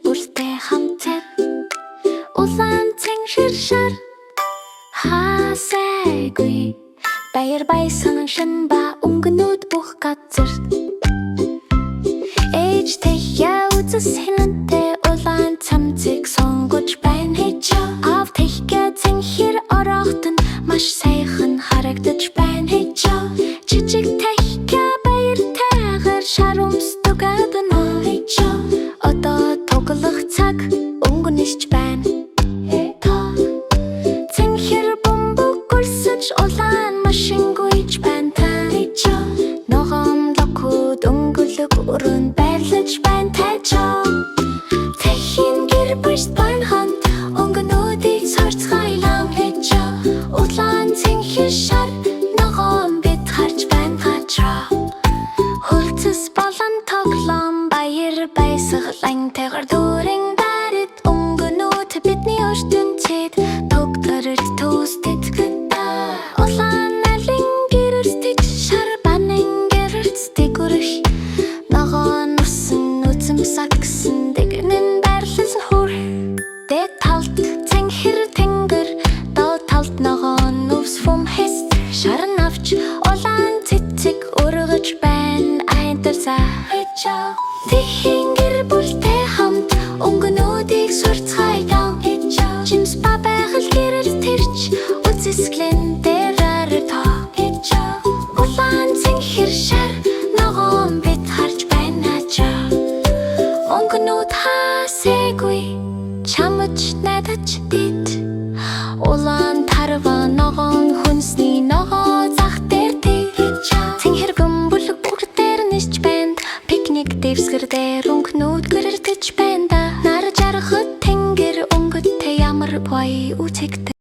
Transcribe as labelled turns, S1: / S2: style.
S1: Бүлтэй хамт улаан цэнхэр шар хаасайгүй баяр баясгалан шин ба өнгөнүүд бүх газар. Ээж тэхья үзэс хилэнтэй улаан цамцыг сонгож байна. Аав тэхья цэнхэр орохт нь маш сайхан харагдаж байна. Жижиг тэхья баяртайгаар шар өмсдөг гадна. Одоо тоглох цаг өнгөнөж байна. Цэнхэр бөмбөг гөлсөж улаан машин гүйж байна. Ногоон блокууд өнгөлөг өрөөнд байрлаж байна. Тэхийн гэр бүл хамт өнгөнүүдийг сорцгойлон. Улаан, цэнхэр, шар, ногоон бид харж байна газраа. Хөлцөс болон тоглоом, баяр баясгалантайгаар дүүрэн барит өнгөнүүд бидний ертөнцид тогтвортой төстэй. Улаан айлын гэрэлтэж, шар банан гэрэлтдэг үрэх. Ногоон усан үзэм сагсан дэгнэн байрлал хүр. Дээд талд цэнхэр тэнгэр, доод талд ногоон нүвс фум хэс. Шар навч улаан цэцэг өргөж байна айдарсаа. Тэхийн гэр бүлтэй хамт өнгөнүүдийг сурцгаая. Жимс ба байгаль гэрэл тэрч үзэсгэлэн дээр тоо. Улаан, цэнхэр, шар, ногоон бид харж байна чаа. Өнгөнүүд хаасайгүй чамж найдаж дид. Улаан тарва ногоон хүнсний ногоо зах дээр тэг. Цэнхэр бөмбөлөг бүгд дээр нисч байна. Пикник дэвсгэр дээр өнгөнүүд гэрэлтэж байна.